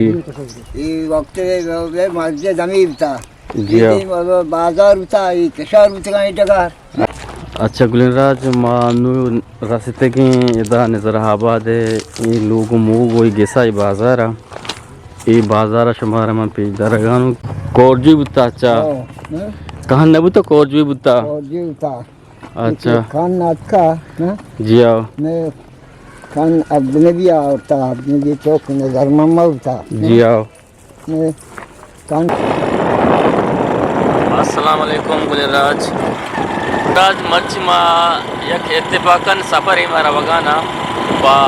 اے وقت اے مرض زمین بوتا۔ جی ہاں۔ اے بازار بوتا، اے کشار بوتگاں اے ڈگار۔ اچھا گلین راج، ما نو رستگیں ادا نظر آباد ءَ، اے لوگ موگ و اے گسا اے بازار ءَ۔ اے بازار ءَ شمارا من پیش دارگانوں۔ کورجی بوتا، اچھا۔ ہاں، ہاں۔ کہن نہ بوتا، کورجی بوتا۔ کورجی بوتا۔ اچھا۔ کن اتکا، ہاں؟ جی ہاں۔ میں کن عبد نبی آورتا، عبد نبی چوک نظر محمد ہوتا۔ جی ہاں۔ میں کن۔ السلام علیکم گل راج۔ راج مرچی ما یک اتفاقاً سفرے ما روگانا پہ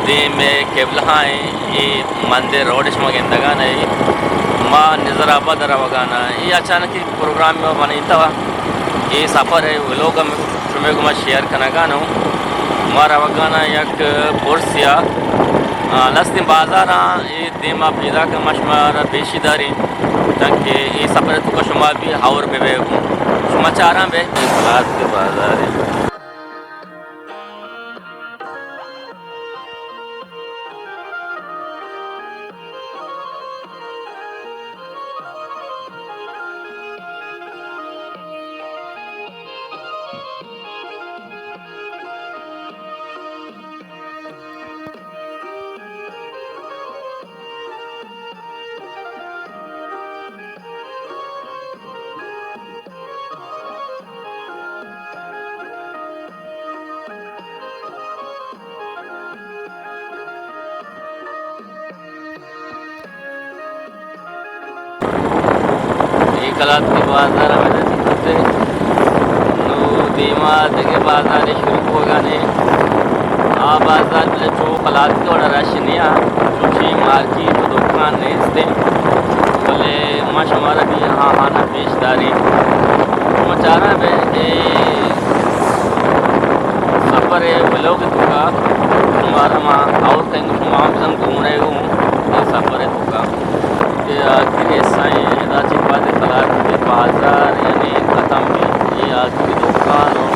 دیم قبلہ ایں، اے مندر روڈ شما گندگانا اے۔ ما نظر آباد روگانا۔ اے اچانکی پروگرام ما بنیتا، اے سفر ءِ ولوگ ہم شمئے گوما شیئر کنگانوں۔ ما روگاناں یک برسیا، آ، لستیں بازاراں، اے دیما پیداک ما شمارا پیشی داریں، تانکہ اے سفر ءِ توکا شما بھی ہور بہ بئے گوں۔ شما چاراں بئے۔ اے کلات کے بازار ایں۔ اے کلات کے بازار ہمیں نزدیک ہوتے۔ نو دیما دگہ بازار شروع ہوگا نے۔ آ بازار بلے چو کلات کے وڑا رش نیا۔ چوشی مارکیٹ و دکان نیستے۔ بلے ما شمارا بھی ہاں ہاں پیش داری۔ شما چارا بے اے سفر ءِ ولوگ ءِ توکا شمارا ما اور کہیں شما ہم بزن گونے گوں اے سفر ءِ توکا۔ اے آخری حصہ ایں، ادا چہ پد کلات کے بازار یعنی ختم بی۔ اے آخری دکان و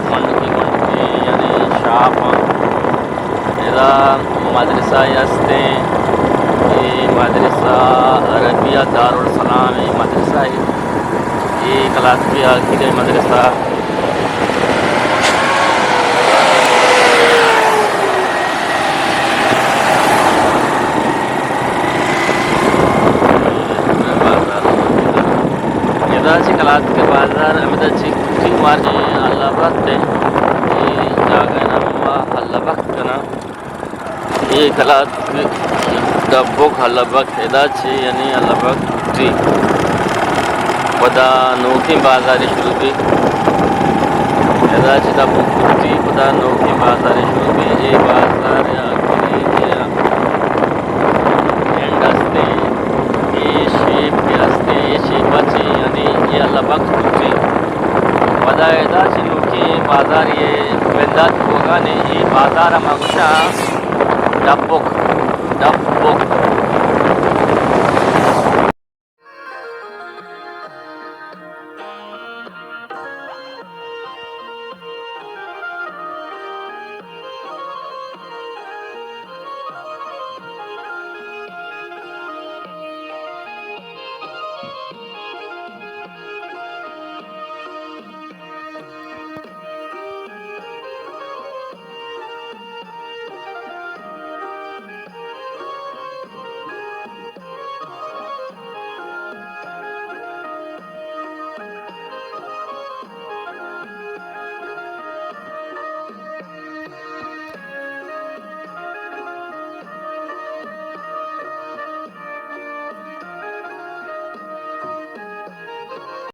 گونڈکی گونڈکی یعنی شاپ ایں۔ ادا مدرسہ ئے ہستیں، اے مدرسہ عربیہ دارالسلام ایں مدرسہ ایں۔ اے کلات کے آخری مدرسہ۔ ادا چہ کلات کے بازار ہمدا چہ کوٹی مارکیٹ اللہ بخت ایں۔ اے جاگہ نام اللہ بخت کنا۔ اے کلات ڈبوک ہلبک ادا چہ یعنی ہلبک کٹی پدا نوکیں بازارے شروع بی۔ ادا چہ ڈبوک کٹی پدا نوکیں بازارے شروع بی۔ اے بازار یا اینڈ ہستے، اے شیپ کے ہستے، اے شیپ چہ یعنی اے ہلبک کٹی۔ پدا ادا چہ نوکیں بازار اے بندات بوگانے، اے بازار ہما گوشاں ڈبوک، ڈبوک۔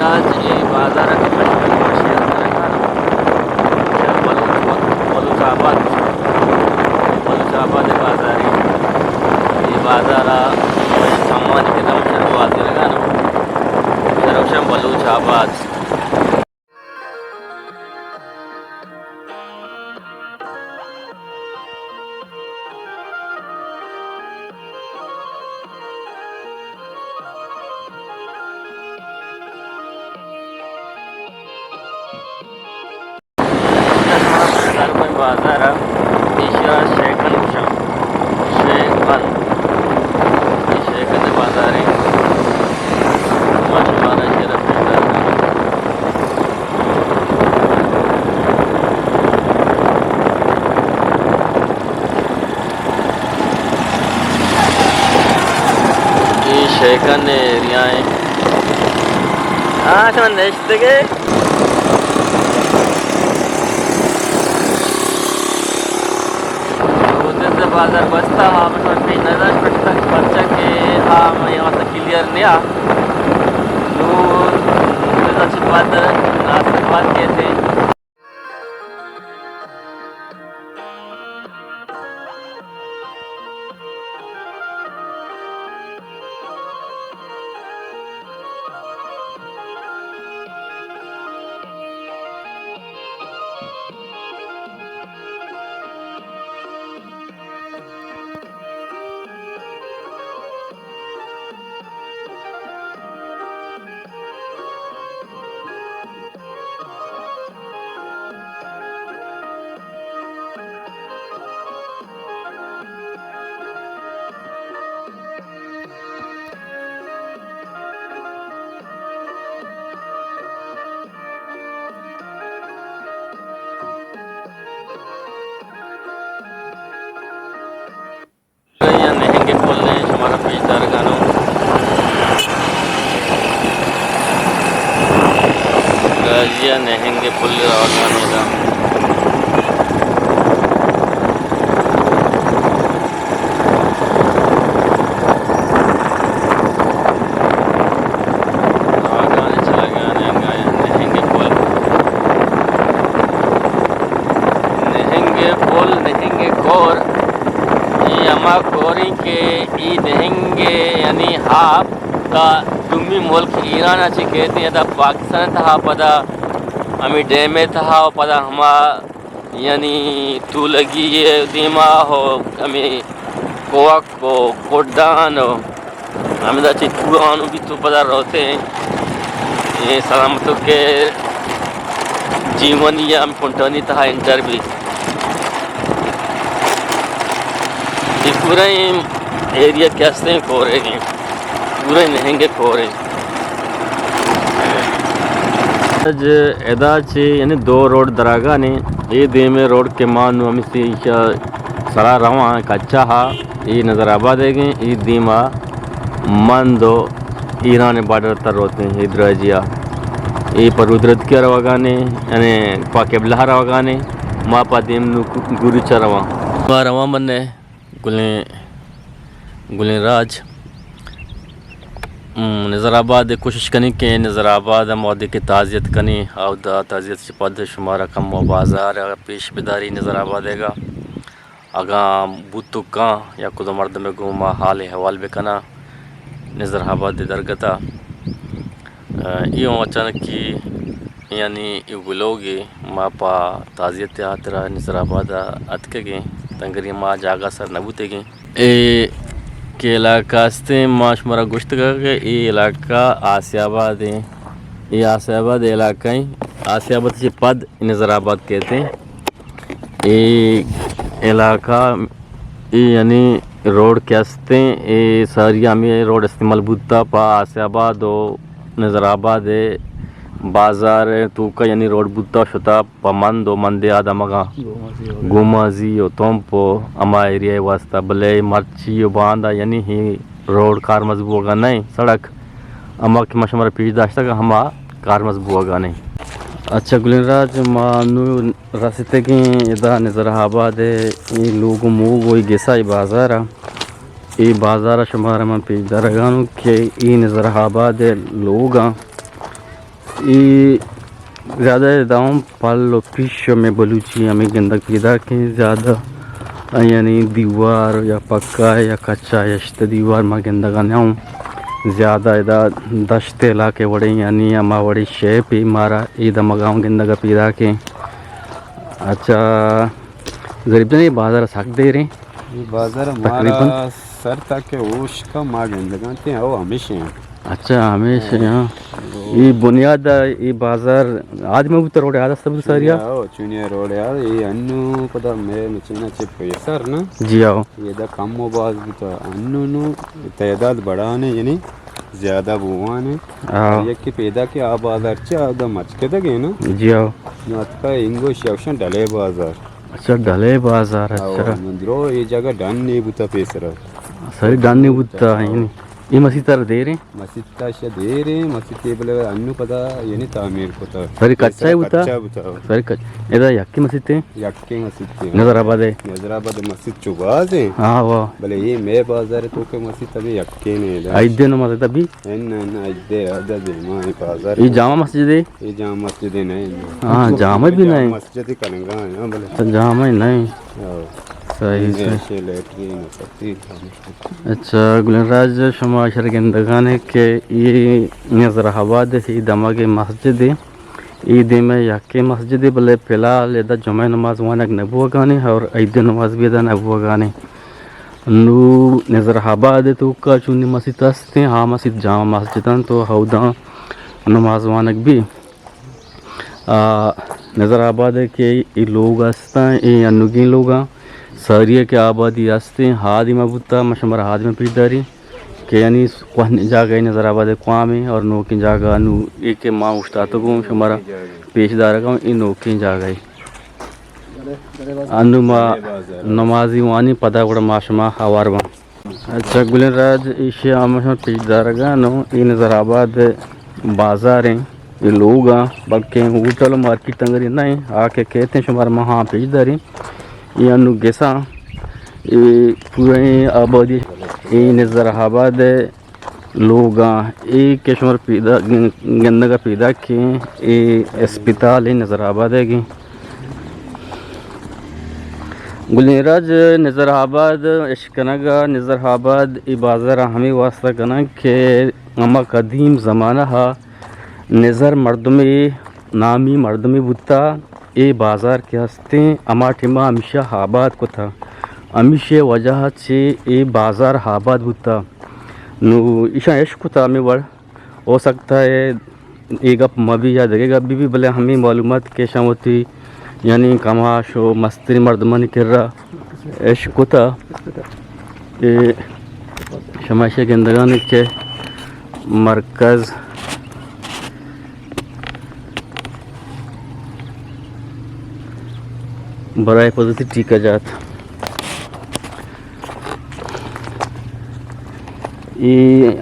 آج اے بازار ءَ کہ من شمئے گوما شیئر کنگ ءَ آں، بلوچ، بلوچ آباد، بلوچ آباد ءِ بازارے۔ اے بازار ءَ من چمانی کہ من شروعات کنگ ءَ آں، شروع شم بلوچ آباد۔ بازار ءَ ایشی ءَ شیخن گوشاں۔ شیخن۔ ٹیکن ایریا ایں۔ ہاں، شما نشتگے۔ روزے سے بازار بستا، ہاں، شما پیش نظر پٹک پرچا کہ ہاں، ہمیں یہاں سے کلیئر نیا۔ نو، روزے سے بعد ناصر بات کہتے ہیں۔ یا نہنگ پل نے شمارا پیش دارگانوں۔ راجی ءَ نہنگ پل روگانوں دا۔ روگانے چلگانے انگا نہنگ پل۔ نہنگ پل، نہنگ کور، اے ہما کوریں کہ اے نہنگ یعنی آپ تا دومی ملک ایران ءَ چہ کیت ادا پاکستان ءِ تہا پدا ہمے ڈیم ءِ تہا و پدا ہما یعنی تولگی ءِ دیما ہو ہمے کوک و کڈان و ہمدا چہ پورانو بیت و پدا روتے اے سلامتو کہ جیونی ہم کنٹانی تہا انٹر بیت۔ اے پورا اے ایریا کہ ہستیں کورے گیں، پورا نہنگ کورے۔ اج ادا چہ یعنی دو روڈ دراگانے، اے دیمے روڈ کہ ما نو ہمے سے ایشا سرا رواں کچا ہا، اے نظر آباد ءِ گیں، اے دیما مند و ایران بارڈر تر روتیں، اے دراجیا۔ اے پر رودرتکی روگانے، یعنی پا قبلہ روگانے، ما پا دیم نو گوریچا رواں۔ ما رواں بنے گلیں، گلیں راج۔ ہم، نظر آباد ءَ کوشش کنیں کہ نظر آباد ءَ ما وہدے کہ تعزیت کنیں، اودا تعزیت چہ پد شمارا کمو بازار ءَ پیش بداری نظر آباد ءَ گا۔ اگاں بوت کاں یا کدو مردمے گوں ما حال احوال بکناں نظر آباد ءِ درگت ءَ۔ اے ہوں اچانکی یعنی اے ولوگے ما پہ تعزیت ءِ ہاترا نظر آباد ءَ اتکگیں، تنگری ما جاگہ سر نہ بوتگیں۔ اے کہ علاقہ استیں، ما شمارا گوشتگ کہ اے علاقہ آسیاباد ایں۔ اے آسیاباد علاقہ ایں۔ آسیاباد چہ پد نظر آباد کیت ایں۔ اے علاقہ، اے یعنی روڈ کہ استیں، اے ساری ہمے روڈ استعمال بوتا پہ آسیاباد و نظر آباد ءِ بازار ءِ توکا یعنی روڈ بوتا شتا پہ مند و مندے آ دمگاں گومازی و تمپ و ہما ایریا ءِ واسطہ، بلے مرچی و باندا یعنی ہی روڈ کارمز بوگا نئیں، سڑک ہما کہ ما شمارا پیش داشتگ ہما کارمز بوگا نئیں۔ اچھا گلیں راج، ما نو رستگیں ادا نظر آباد ءِ اے لوگ و موگ و اے گسا اے بازار ءَ، اے بازار ءَ شمارا من پیش دارگانوں کہ اے نظر آباد ءِ لوگاں اے زیادہ داؤں پل و پیش ہمیں بلوچی ہمیں گندگ پیداکیں، زیادہ یعنی دیوار یا پکا یا کچا یا شت دیوار ما گندگا نہ ہوں۔ زیادہ ادا دشت علاقے وڑیں یعنی ہما وڑیں شیپ مارا اے دمگاؤں گندگا پیداکیں۔ اچھا، غریب جان، اے بازار سک دیریں؟ اے بازار تقریباً؟ مارا سر تک اوشکا ما گندگاں تے او ہمیشہ ہیں۔ اچھا، ہمیشہ ہیں۔ ہاں۔ اے بنیاد، اے بازار آج میں بوتا روڈ یاد است بوتا ساریا؟ او چونیا روڈ یاد، اے انو پدا میں مچینا چے پیسر نا۔ جی آؤ۔ اے دا کم و باز بوتا، انو نو تعداد بڑھانے یعنی زیادہ بوان ہے۔ ہاں۔ یکی پیدا کہ آ بازار چہ آ دا مچکدگ ہے نا۔ جی ہاں۔ نو اتکا انگو شوشن ڈلے بازار۔ اچھا، ڈلے بازار، ہاں، اچھا۔ من درو اے جگہ ڈن نہیں بوتا پیسرا۔ ساری ڈن نہیں بوتا، ہاں۔ یعنی۔ اے مسیت ءَ را دیر ایں؟ مسیت ءَ شہ دیر ایں، مسیت ءَ بلے انو پدا یعنی تعمیر کتا۔ ساری کچا بوتا؟ کچا بوتا۔ ساری کچ-، ادا یکے مسیت ایں؟ یکے مسیت ایں۔ نظر آباد ءِ؟ نظر آباد ءِ مسیت چو باز ایں۔ ہاں، واہ۔ بلے اے مئے بازار ءِ توکا مسیت ہمے یکے ایں ادا۔ عید ءِ نماز ادا بی؟ اے نہ، نہ، عید ءِ ادا دیما اے بازار۔ اے جامع مسجد ایں؟ اے جامع مسجد ایں نہ ایں۔ ہاں، جامع بی نہ ایں۔ مسجد کنگا ایں، ہاں، بلے۔ تو جامع نہ ایں۔ ہاں۔ صحیح، صحیح۔ ایشی لیٹرین ایں، سب چیز۔ اچھا، گلین راج، شما اشرا گندگانے کہ اے نظر آباد ءِ دمگ ءِ مسجد ایں۔ اے دیم ءَ یکے مسجد ایں، بلے فی الحال ادا جمعہ ءِ نماز وانگ نہ بوگانے اور عید ءِ نماز بی ادا نہ بوگانے۔ نو نظر آباد ءِ توکا چونیں مسیت است ایں، آ مسیت جامع مسجد ایں، تو ہوداں نماز وانگ بی۔ آ، نظر آباد ءِ کہ اے لوگ است ایں، اے انوگیں لوگ ایں، ساری ءِ کہ آبادی است ایں، آ دیما بوتا، ما شمارا آ دیما پیش داریں کہ یعنی کوہنیں جاگہ ایں نظر آباد ءِ کوام ایں اور نوکیں جاگہ انو اے کہ ما اوشتاتگوں شمارا پیش دارگا اوں، اے نوکیں جاگہ ایں۔ انو ما نمازی وانیں، پدا گڑا ما شما ہوار باں۔ اچھا گلین راج، ایشی ءَ ہم شما پیش دارگا نو، اے نظر آباد ءِ بازار ایں، اے لوگ ایں، بلکیں ہوٹل و مارکیٹ تنگری نہ ایں، آ کہ کئیت ایں شمارا ما ہاں پیش داریں۔ اے انو گساں، اے پوریں آبادی، اے نظر آباد ءِ لوگ ایں، اے کہ شمارا پیدا، گندگا پیداک ایں، اے اسپتال ایں نظر آباد ءِ گیں۔ گلین راج، نظر آباد اشکنگ ءَ، نظر آباد اے بازار ءَ ہمے واسطہ کناں کہ ہما قدیم زمانہ ءَ نظر مردمے، نامی مردمے بوتا، اے بازار کہ ہست ایں، ہما ٹیما ہمیشہ آباد کتا، ہمیشی وجہ ءَ چہ اے بازار آباد بوتا۔ نو ایشاں اشکتا ہمے وڑ، ہو سکتا ہے اے گپ مہ بی یا دگہ گپ بہ بی، بلے ہمے معلومات کہ اشاں وتی یعنی کماش و مستریں مردمانی کرا اشکتا۔ اے شما اشی گندگانے کہ مرکز برائے قدرتی ٹیکہ جات۔ اے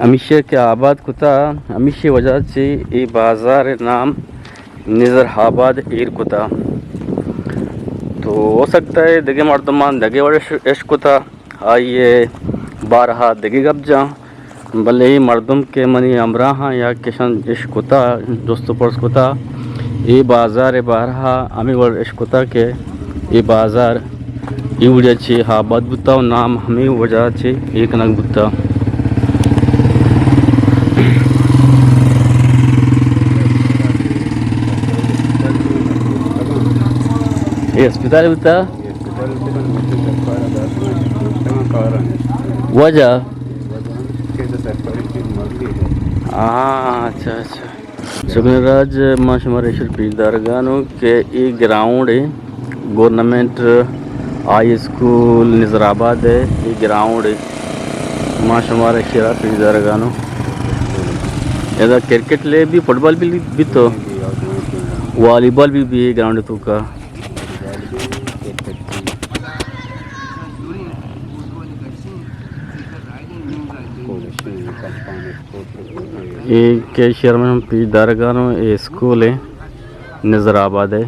ہمیشی کہ آباد کتا، ہمیشی وجہ چہ اے بازار نام نظر آباد ایر کتا۔ تو ہو سکتا ہے دگہ مردمان دگہ وڑ اش، اش کتا، آئی بارہا دگہ گپ جاں۔ بلے اے مردم کہ منی ہمراہاں یا کشن اش کتا، جست و پرس کتا، اے بازار بارہا ہمے وڑ اش کتا کہ اے بازار اے وڑیا چہ آباد بوتا و نام ہمے وجہ چہ اے کنگ بوتا۔ اے اسپتال بوتا؟ وجہ؟ ہاں، اچھا، اچھا۔ شکر راج، ما شمارا ایشر پیش دارگانوں کہ اے گراؤنڈ اے، گورنمنٹ ہائی اسکول نظر آباد اے، اے گراؤنڈ اے، ما شمارا ایشرا پیش دارگانوں۔ ادا کرکٹ لے بی، فٹبال بی بیتو، والی بال بی بی اے گراؤنڈ توکا۔ اے کہ ایشرا من پیش دارگانوں، اے اسکول اے نظر آباد اے۔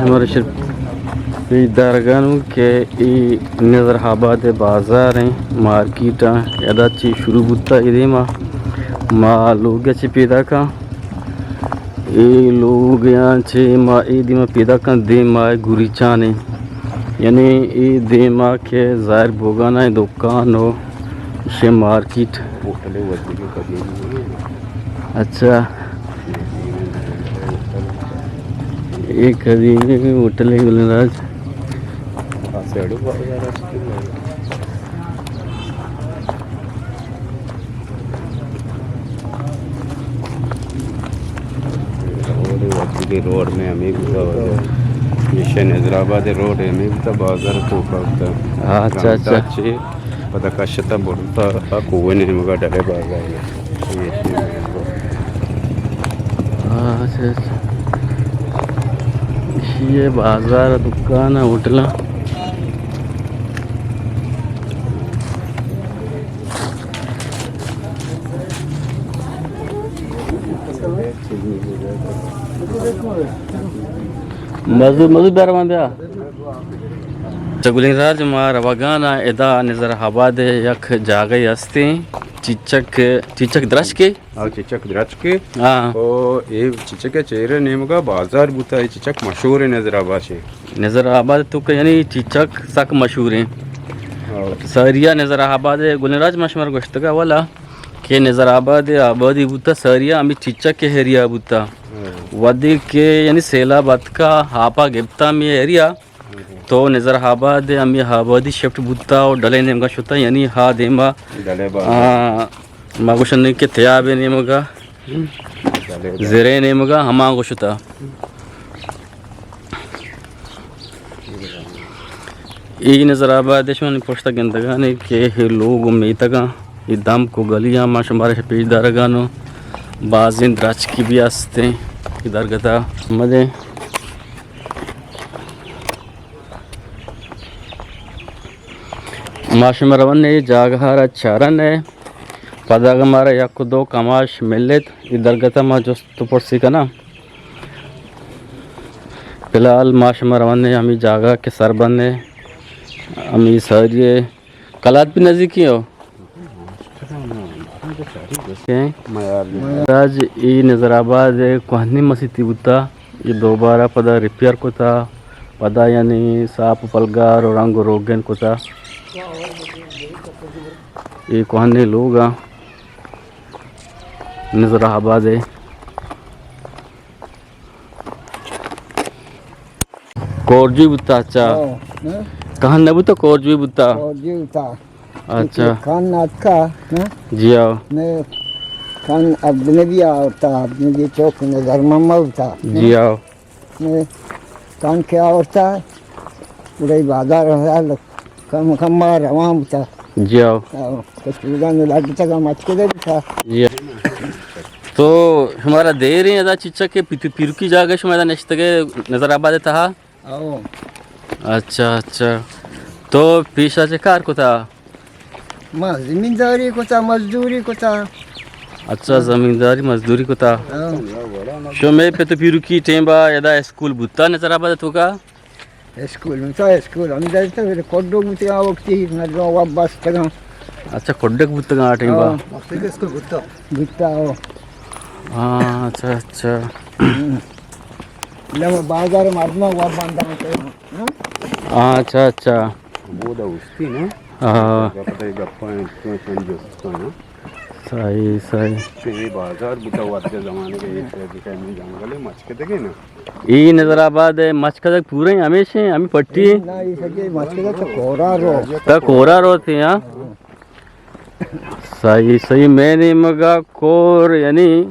ہمارا شر پیش دارگانوں کہ اے نظر آباد بازار ایں، مارکیٹ ایں، ادا چی شروع بوتا، اے دیما ما لوگ چی پیدا کاں۔ اے لوگ یاں چہ ما اے دیما پیدا کن، دیما گوریچان ایں، یعنی اے دیما کہ ظاہر بوگان ایں دکان و شے مارکیٹ، ہوٹل ءِ وزیر قدیم۔ اچھا۔ اے قدیمی ہوٹل ءِ گلیں راج۔ روڈ میں ہمیں بوتا، یہ نظر آباد روڈ ہمیں بوتا، بازار تو کا بوتا۔ اچھا، اچھا۔ پدا کشتا برتا آ کوہ نیمگا ڈلے بازار۔ اچھا، اچھا۔ یہ بازار، دکان، ہوٹل۔ مزدور، مزدور بیار من بیا۔ چہ گلیں راج ما روگان آں، ادا نظر آباد ءِ یک جاگہے ہستیں، چیچک، چیچک درچکے۔ ہاں، چیچک درچکے۔ ہاں۔ او اے چیچک ءِ چیرے نیمگا بازار بوتا، اے چیچک مشہور ہے نظر آباد سے۔ نظر آباد تو کہ یعنی چیچک سک مشہور ہیں۔ ہاں۔ ساریا نظر آباد ءِ گلیں راج ما شمار گوشتگا والا کہ نظر آباد ءِ آبادی بوتا، ساریا ہمیں چیچک ءِ ایریا بوتا۔ ہاں۔ ودی کہ یعنی سیلاب اتکا، آپا گپتا ہمیں ایریا، تو نظر آباد ءِ ہمیں آبادی شفٹ بوتا اور ڈلے نیمگا شتا، یعنی ہا دیما، ڈلے بازار۔ آ، ما گوشن کہ تیاب نیمگا، ڈلے بازار۔ زرے نیمگا ہما گوشتا۔ اے نظر آباد ءَ شمانی پشت ءَ گندگانے کہ اے لوگ و میتگاں، اے دمک و گلیاں ما شمارا پیش دارگانوں، بازیں درچکی بھی ہستیں اے درگتا۔ مدے ما شما رونے اے جاگہ را چارنے، پدا اگہ مارا یک و دو کماش ملت، اے درگتا ما جست و پرسی کناں۔ فی الحال ما شما رونے ہمیں جاگہ کہ سر بندے، ہمیں ساری کلات بھی نزدیکی ہو۔ راج ای نظر آباد کوہنی مسیتی بوتا، یہ دوبارہ پدا ریپیئر کتا، پدا یعنی صاف و پلگار و رنگ و روگن کتا۔ یہ کوہنی لوگ نظر آباد ہے۔ کورجی بوتا، اچھا۔ ہاں، ہاں۔ کہن نہ بوتا، کورجی بوتا۔ کورجی بوتا۔ اچھا۔ کان ناتکا، ہاں؟ جی ہاں۔ میں کان عبد نبی آورتا، عبد نبی چوک میں درمما ہوتا۔ جی ہاں۔ میں کان کے آورتا، پورے بازار ہزار لوگ کم کم ما روان بوتا۔ جی ہاں۔ آؤ، کچھ بودان لڈ تک مچ کے دے بوتا۔ جی ہاں۔ تو شمارا دیر ہیں ادا چچا کہ پیتو پیرکی جاگہ شما ادا نشتگے نظر آباد تہا؟ آؤ۔ اچھا، اچھا۔ تو پیشا چہ کار کتا؟ ما زمینداری کتا، مزدوری کتا۔ اچھا، زمینداری، مزدوری کتا۔ ہاں۔ شمے پت پیرکی ٹیم با ادا اسکول بوتا نظر آباد توکا؟ اسکول بوتا، اسکول ہم داشتا، پھر کڈو بوتگا وقتی، مردم واب بستگا۔ اچھا، کڈک بوتگا آ ٹیم با؟ ہاں۔ وقتی کہ اسکول بوتا۔ بوتا، ہاں۔ ہاں، اچھا، اچھا۔ ہم۔ لما بازار مردم واب بندگا۔ ہاں، اچھا، اچھا۔ بودا استی نا؟ ہاں۔ گپا، گپا، چون چون جست کنا۔ صحیح، صحیح۔ یہ بازار بوتا وقت زمانے کے، یہ جنگل ہے، مچ کے دیکھے نا۔ ای نظر آباد ہے، مچکدگ پورے ہمیش ہیں، ہمیں پٹی ہے۔ نا، یہ سجے مچکدگ تو کورا رو۔ تو کورا رو تھے، ہاں۔ صحیح، صحیح۔ میں نیمگا کور، یعنی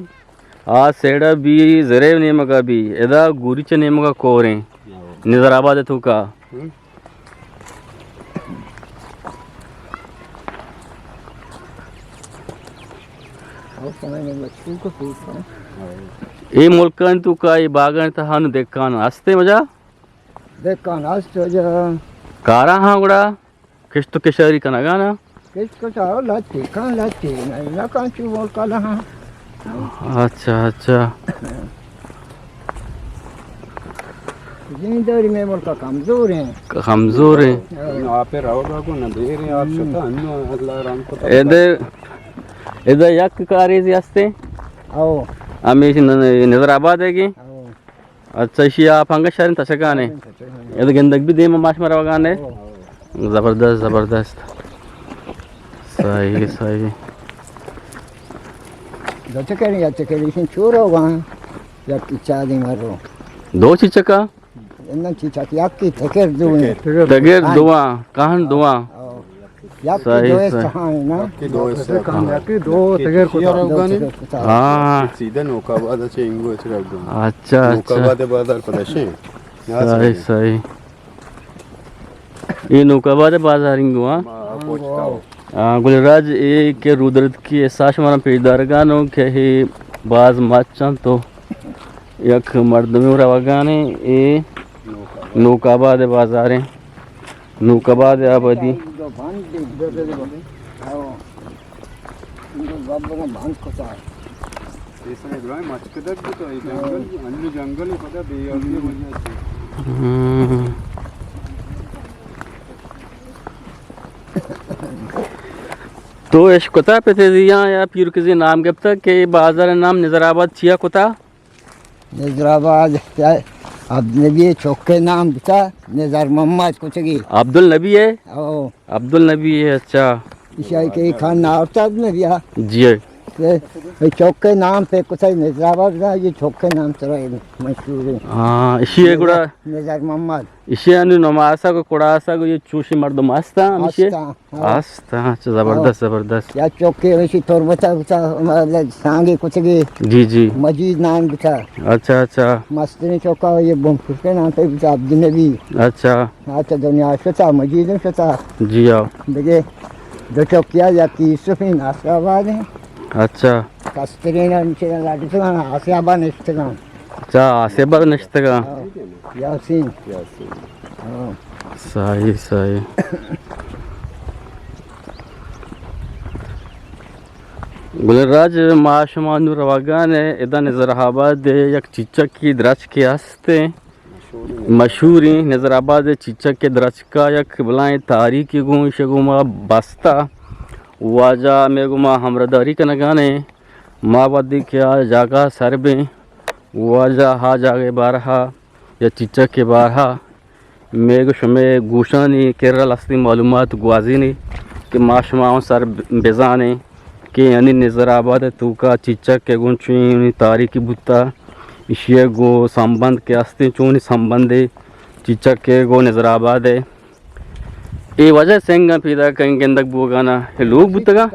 آ سیڑا بھی، زرے نیمگا بھی، ادا گوریچ نیمگا کور ہیں۔ نظر آباد ہے تو کا؟ ہم۔ اے ملکاں تو کا، اے باغاں تہا نو دکان ہستے وجہ؟ دکان ہست وجہ۔ کارا ہاں گڑا کشت و کشاری کنگا نا؟ کشت کشار لچ کن لچ نہ کن چو ملکا لہاں۔ اچھا، اچھا۔ زمینداری میں ملکا کمزور ہیں۔ کمزور ہیں۔ ہاں۔ آپ روگا کو نہ دے رہے، آپ شتا انو اللہ رحم کو۔ ادھر، ادھر یک کاریزی ہستے؟ او۔ ہمیش ن-، نظر آباد ہے کہ؟ او۔ اچھا، ایشی آپ ہنگا شریں تچکانے۔ شریں تچکانے۔ ادا گندگ بھی دیم ماش مرا وگانے۔ او۔ زبردست، زبردست۔ صحیح، صحیح۔ دو چکر یا چکر ایشن چور ہوگا، یا چادی مرو۔ دو چیچکا؟ اناں چیچک یکی، تکر دوئیں۔ تکر۔ تکر دواں، کہن دواں۔ او۔ یکی صحیح، دوئے صحیح۔ سہائیں نا۔ یکی دوئے سہائیں۔ یکی دو تکر کتا۔ دو تکر کتا۔ ہاں۔ سیدھا نوک آباد چے انگو چے رگا۔ اچھا، نوک اچھا۔ آباد بازار پدشیں۔ صحیح، صحیح۔ اے نوک آباد بازار انگو، ہاں؟ ہاں، پوچھتا ہوں۔ آ، گل راج، اے کہ رودرتکی احساس شمارا پیش دارگانوں کہ اے باز مچاں تو یک مردمے روگانے، اے نوک آباد بازاریں، نوک آباد آبادی۔ ہم۔ تو اش کتا پتے دیاں یا پیرکزی نام گپتا کہ بازار نام نظر آباد چیا کتا؟ نظر آباد عبدالنبی چوکے نام بتا، نظر محمد کچگی۔ عبدالنبی ہے؟ او۔ عبدالنبی ہے، اچھا۔ ایشائی کے خان نام تا عبدالنبی ہے۔ جی۔ اے چوکے نام پہ کتا نظر آباد نا، یہ چوکے نام ترا مشہور ہے۔ ہاں، اسی ہے گڑا۔ نظر محمد۔ ایشی انو نماسگ و کڑاسگ و یہ چوشی مردم ہستا ہمیشی؟ ہستا، ہاں۔ ہستا، اچھا، زبردست، ہاں۔ زبردست۔ یا چوکی ہمیشی تربتا بتا، مطلب، سانگے کتگے۔ جی، جی۔ مجید نام بتا۔ اچھا، اچھا۔ مسترین چوکا یہ بمفکر نام پہ بتا عبدالنبی۔ اچھا۔ ہاں، تو دنیا شتا، مجید شتا۔ جی، ہاں۔ دیگه دو چوکیا، یکی یوسفی ناصر آباد ہیں۔ اچھا۔ کسترین ہمیشی لڑکان آسیابا نشتگان۔ اچھا، آسیابا نشتگان۔ ہاں۔ یاسین۔ یاسین۔ ہاں۔ صحیح، صحیح۔ گل راج، ما شما نو روگان ہے، ادا نظر آباد یک چیچکی درچکے ہستے، مشہوریں نظر آباد چیچک کے درچکا یک بلائیں تاریخی گوں، ایشی گوں ما بستا واجہ میں گوں ما ہمراہداری کنگانے۔ ما وھدے کہ آ جاگہ سر بیں، واجہ آ جاگہ بارہا یا چیچک کے بارہا مئے گوں شمئے گوشانی کرا لستی معلومات گوازینی کہ ما شما اوں سر بزانیں کہ یعنی نظر آباد توکا چیچک کے گوں چونی تاریخی بوتا، ایشی گوں سمبند کے استیں، چونی سمبندے چیچک کے گوں نظر آباد ہے۔ اے واجہ سنگاں پیداک ایں گندگ بوگانا، اے لوگ بوتگا؟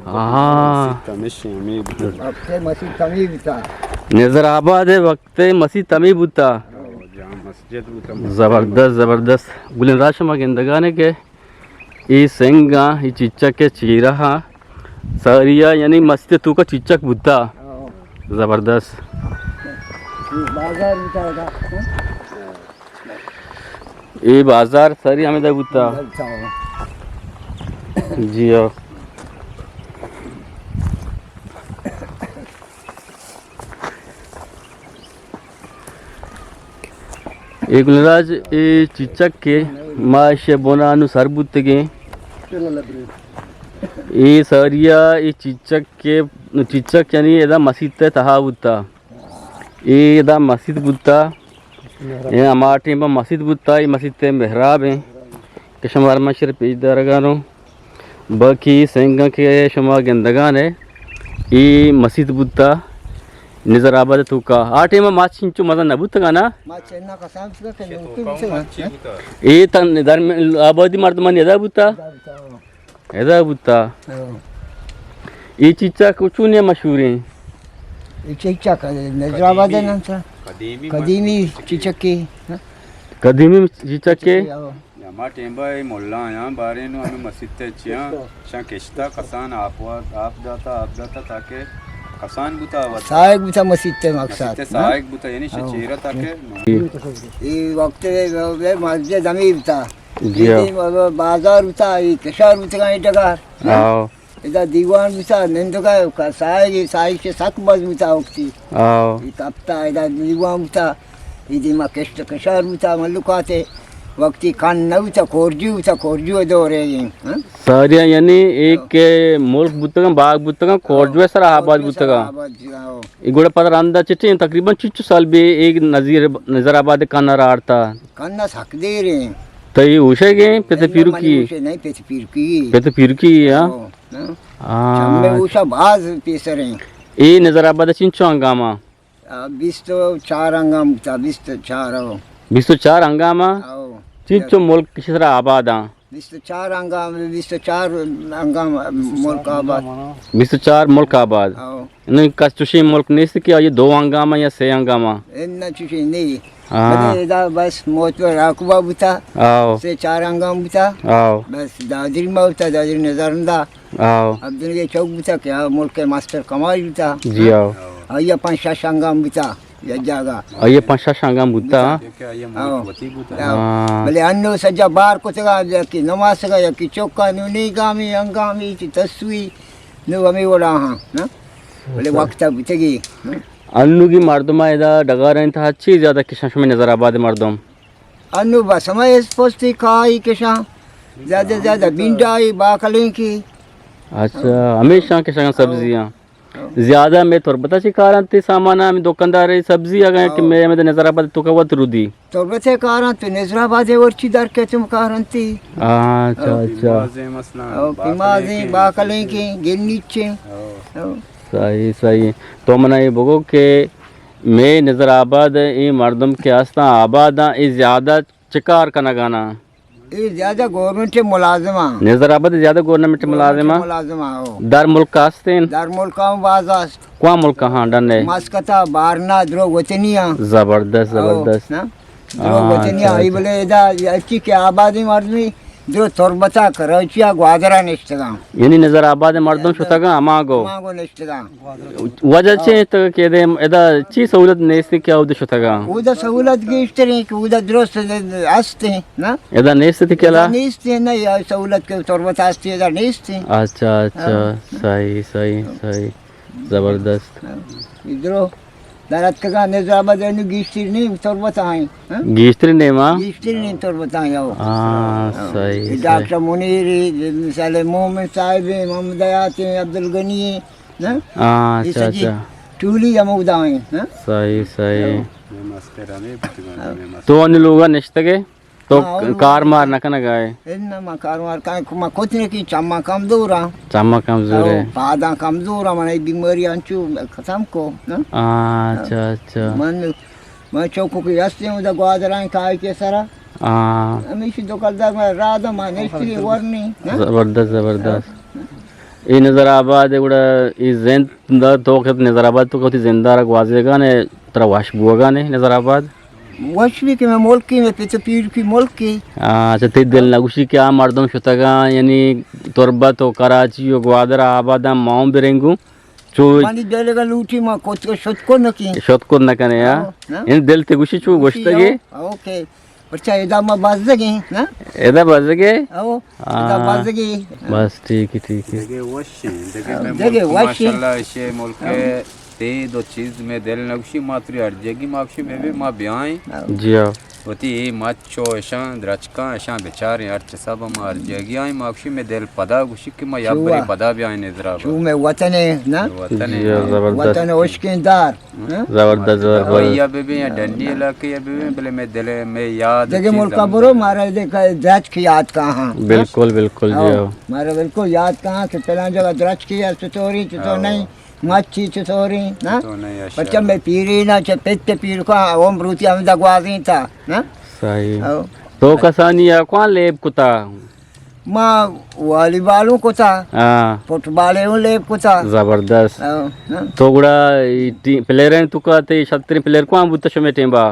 ہاں۔ مسیت ہمیشی ہمیں بوتا۔ وقت مسیت ہمیں بوتا۔ نظر آباد ہے، وقت مسیت ہمیں بوتا۔ جامع مسجد بوتا۔ زبردست، زبردست۔ گلیں راج شما گندگانے کہ اے سنگاں، اے چیچک کے چیرہ ہاں۔ ساریا یعنی مسجد توکا چیچک بوتا۔ ہاں۔ زبردست۔ اے بازار بوتا۔ اے بازار ساری ہمیدا بوتا۔ جی ہاں۔ اے گلراج، اے چیچک کے ما ایشی بنا نو سر بوتگیں۔ اے ساریا اے چیچک کے، چیچک یعنی ادا مسیت تہا بوتا۔ اے ادا مسیت بوتا۔ اے ہما ٹیم پہ مسیت بوتا، اے مسیت ءِ محراب ایں کہ شما ہر مشر پیش دارگانوں۔ باقی سنگاں کہ شما گندگان ئے، اے مسیت بوتا نظر آباد توکا۔ آ ٹیم ءَ ماچ انچو مزن نہ بوتگا نا؟ ماچ اناں کسان بوتگا کہ نوکی بوتگا۔ اے تن در آبادی مردمانی ادا بوتا؟ ادا بوتا۔ ادا بوتا۔ ہاں۔ اے چیچک چونیں مشہور ایں؟ اے چیچک نظر آباد ءِ نام تھا۔ قدیمی قدیمی چیچکے۔ قدیمی چیچکے۔ ہاں۔ ہما ٹیمبا اے ملا آیاں باریں نو ہمیں مسیت ءَ چیاں، شاں کشتا کسان آپ وا-، آپ داتا، آپ داتا تاکہ کسان بوتا وت۔ سائگ بوتا مسیت ءِ مقصد۔ مسیت ءِ سائگ بوتا، یعنی شاں ہاں۔ چیرا تاکہ۔ اے وقت ءَ مسجد ہمیں بوتا۔ جی ہاں۔ اے بازار بوتا، اے کشار بوتگاں اے ڈگار۔ ہاں۔ ادا دیوان بوتا، نندگا کا سائگ، سائگ سے سک بز بوتا وقتی۔ ہاں۔ اے کپتا، ادا دیوان بوتا، اے دیما کشت کشار بوتا، ملکاتے وقتی کن نہ بوتا، کورجو بوتا، کورجو دورے ایں، ہاں؟ ساریا یعنی ایک ملک بوتگاں، باغ بوتگاں، کورجو سر آباد بوتگاں۔ آباد بوتگاں، ہاں۔ اے گڑا پدا رندا چٹیں تقریباً چچو سال بے ایک نظیر، نظر آباد کنا رارتا۔ کنا سک دیر ایں۔ تئی ہوشے گے، پتے پیرو کی؟ ہوشے نہیں، پتے پیرو کی۔ پتے پیرو کی، ہاں؟ ہاں۔ ہاں۔ آ، چمے اوشا باز پیسر ایں۔ اے نظر آباد چنچو ہنگامہ؟ آ، بیست و چار ہنگام بوتا، بیست و چار او۔ بیست و چار ہنگامہ؟ او۔ چنچو ملک کشی سرا آباد آں؟ بیست و چار ہنگام، بیست و چار ہنگام ملک آباد۔ بیست و چار ملک آباد۔ او۔ نوں کس چوشیں ملک نیست کہ آئی دو ہنگامہ یا سے ہنگامہ؟ اے نہ چوشیں نہیں۔ ہاں۔ بلے ادا بس موت پر راکوبا بوتا۔ آو۔ سے چار ہنگام بوتا۔ آو۔ بس دادری ما بوتا، دادری نظر ندا۔ آو۔ عبدالگے چوک بوتا کہ آ ملک ماسٹر کمال بوتا۔ جی آو۔ آیا پنچ شش ہنگام بوتا یا جاگا۔ آیا پنچ شش ہنگام بوتا۔ کہ آئی ملک آو۔ وتی بوتا۔ آو۔ ہاں۔ بلے انو سجا بار کتگا، یکی نماسگا، یکی چوکا، نو نی گامی، ہنگامی، چی تسوی، نو ہمیں وڑا ہاں، نا؟ بلے وقت بوتگی، نا؟ انوگی مردم ادا ڈگارانی تہا چی زیادہ کشاں شمئے نظر آباد مردم؟ انو بس ہمے اسپستی کائی کشاں، زیادہ زیادہ بینڈائی باکلیں کی۔ اچھا، ہمیشاں کشاں سبزیاں۔ زیادہ میں تربتا چی کارنت سامان ہم دکاندار سبزی اگاں کہ میں ہمیں نظر آباد تو کا وت رودی۔ تربت کارنت تو نظر آباد ورچی در کے تم کارنتی۔ اچھا، اچھا۔ او پیمازیں، باکلیں کی، گنیچیں۔ او۔ صحیح، صحیح۔ تو منا یہ بگو کہ مئے نظر آباد اے مردم کہ ہستاں آباداں، اے زیادہ چکار کنگانا؟ اے زیادہ گورنمنٹ ملازماں۔ نظر آباد زیادہ گورنمنٹ ملازماں؟ ملازماں، ہو۔ در ملک ہستیں؟ در ملک ہم باز است۔ کواں ملک ہاں ڈنے؟ مسکتا، بارنا، درو وطنی ہاں۔ زبردست، او، زبردست۔ نا؟ درو وطنی ہاں، اچھا، ای اچھا۔ بلے ادا اچھی کہ آبادی مردمی درو تربتا، کراچیا، گوادرا نشتگاں۔ یعنی نظر آباد مردم شتگاں ہما گو؟ ہما گو نشتگاں۔ وجہ چے تو کہ دے ادا چی سہولت نیست کہ اود شتگاں؟ اودا سہولت گیشتریں کہ اودا درست ہستیں، نا؟ ادا نیست تھی کلا؟ ادا نیست، نا، یا سہولت کہ تربت ہستی، ادا نیست۔ اچھا، اچھا، ہاں۔ صحیح، صحیح، صحیح۔ زبردست۔ ہاں۔ ادرو در اتکگاں نظام ء دینو گیشتر نیم تربت آئیں، ہاں؟ گیشتر نیم، ہاں؟ گیشتر نیم تربت آئیں، او۔ ہاں، ہاں۔ صحیح، یہ صحیح۔ ڈاکٹر منیر، مثال مومن صاحب ہیں، محمد حیات ہیں، عبدالغنی ہیں، ہاں؟ ہاں، یہ اچھا، سجی اچھا۔ ٹولی ہمودا ہیں، ہاں؟ صحیح، صحیح۔ ہاں۔ تو ان لوگا نشتگے؟ تو ہاں، کار مار نہ کنگ ء ئے؟ اناں، ما کار مار کن، ما کت نہ کی، چماں کمزور آں۔ چماں کمزور او، ہے۔ پاداں کمزور آں، من ای بیماری انچو ختم کو، نا؟ ہاں، اچھا، اچھا۔ من، من چوکو کی ہستیں، ادا گوادرائیں کائی کے سرا۔ ہاں۔ ہمیشی دو کلدار میں راہ دا، ما نشتگیں ورنی، نا؟ زبردست، زبردست۔ اے نظر آباد ء گڑا اے زند دا تو کہ نظر آباد تو کہ وتی زندارا گوازیگان ء ترا وش بوگان ء نظر آباد؟ وش بی کہ مئے ملکی، مئے پت ء پیرکی ملکی۔ آ، اچھا، تئی دل نہ گوشی کہ آ مردم شتگاں، یعنی تربت و کراچی و گوادر آباداں ما اوں برنگوں؟ چو منی دل اگاں لوٹی ما کت شت کن نکی۔ شت کن نہ کنے، ہاں؟ او، نا؟ یعنی دل تے گوشی چو گوشی، گوشتگے؟ او، اوکے۔ پرچا ادا ما بزگیں، نا؟ ادا بزگے؟ او، ادا آ، بزگیں۔ بس ٹھیک ہے، ٹھیک ہے۔ دگہ وش ہیں، دگہ ہاں، میں دگہ ملک وش ہیں۔ ماشاءاللہ ایشے ملک ہاں۔ تید و چیز میں دل نگوشی، ما تری ہر جگی ما گوشی بے بے ما بیائیں۔ ہاں۔ جی ہاں۔ وتی اے مچ و اشاں درچکاں اشاں بچاریں، ہر چسا با ما ہر جگی آئیں، ما گوشی میں دل پدا گوشی کہ ما یک شوا۔ بری پدا بیائیں نظرا با۔ شو میں وطن ہے، نا؟ وطن ہے۔ جی ہاں، زبردست۔ وطن اشکیں دار۔ ہاں؟ زبردست، زبردست۔ ویا بہ بیں یا ڈنی علاقے یا بہ بیں، بلے مئے دل ء مئے یاد دگہ چیز ملکا ہم برو، داریں۔ مارا دے کا درچک یاد کاہاں۔ بالکل، بالکل، جی او، ہو۔ مارا بالکل یاد کاہاں کہ پلان جگہ درچکی ہے، چطوری، چطور او۔ نہیں، مچھی چطوری، نا؟ چطور نہیں، اشیا۔ پچھا مئے پیری نا، چہ پت پیر کو عمر روتی ہم دگوازیں تا، نا؟ صحیح۔ او۔ تو کسانی یا کون لیب کتا؟ ما والی بالوں کتا، ہاں۔ فٹ بالے اوں لیب کتا۔ زبردست۔ ہاں، ہاں۔ تو گڑا ای ٹی-، پلیئر ہیں تو کا تے شتریں پلیئر کون بوتا شمے ٹیم با؟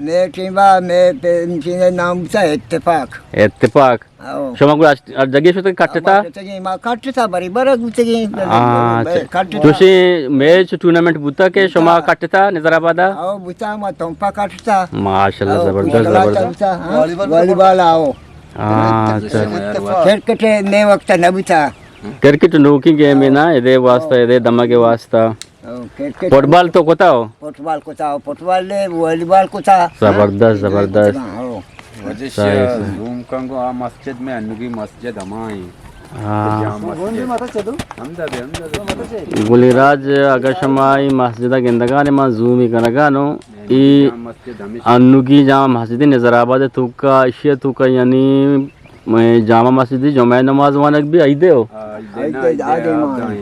مے ٹیم با، مے پہ-، چیزے نام بوتا اتفاق۔ اتفاق۔ ہاں۔ شما گڑا اش-، ہر جگہ شتے کٹتا؟ ہاں، ما شتگیں، ما کٹتا، بری برگ بوتگیں، ہاں، بری اچھا۔ کٹتا۔ چوشیں میچ ٹورنامنٹ بوتا کہ شما ہاں۔ کٹتا نظر آبادا؟ او بوتا، ما تمپا کٹتا۔ ماشاءاللہ، او، زبردست، کچھ کلاتا زبردست۔ بوتا، ہاں۔ والی بال، والی بال آؤ۔ ہاں، اچھا۔ کرکٹ مئے وقت نہ بوتا۔ کرکٹ نوکیں گیم ہے نا، ادے واسطہ، ادے دمگ واسطہ۔ او، کرکٹ۔ فٹبال تو کتا ہو؟ فٹبال کتا ہو، فٹبال لے، والی بال کتا۔ زبردست، ہاں؟ زبردست۔ او۔ واجہ صحیح، شیعہ صحیح۔ زوم کنگو آ مسجد میں انوگی مسجد ہمائیں۔ ہاں۔ جامع مسجد۔ ہمدا بے، ہمدا بے۔ گلی راج، اگر شما ای مسجد گندگان ما زومی کنگانو، ای انوگی جامع مسجد نظر آباد توکا، اشیا توکا یعنی مئے جامع مسجدی جمعہ نماز وانگ بی عیدے ہو؟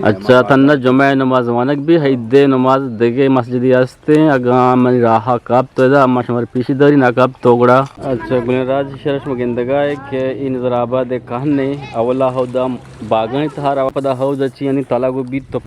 اچھا، تھنا جمعہ نماز وانگ بی، عیدے نماز دگہ مسجدی ہستیں، اگاں منی راہ کپت تو ادا، اما شمار پیشی داری نہ کپت تو گڑا۔ اچھا، گلیں راج شرش ما گندگا ہے کہ ای نظر آباد کہنے اولا ہودا باگانی تہا روا پدا ہودا چی یعنی تالا گو بیت تو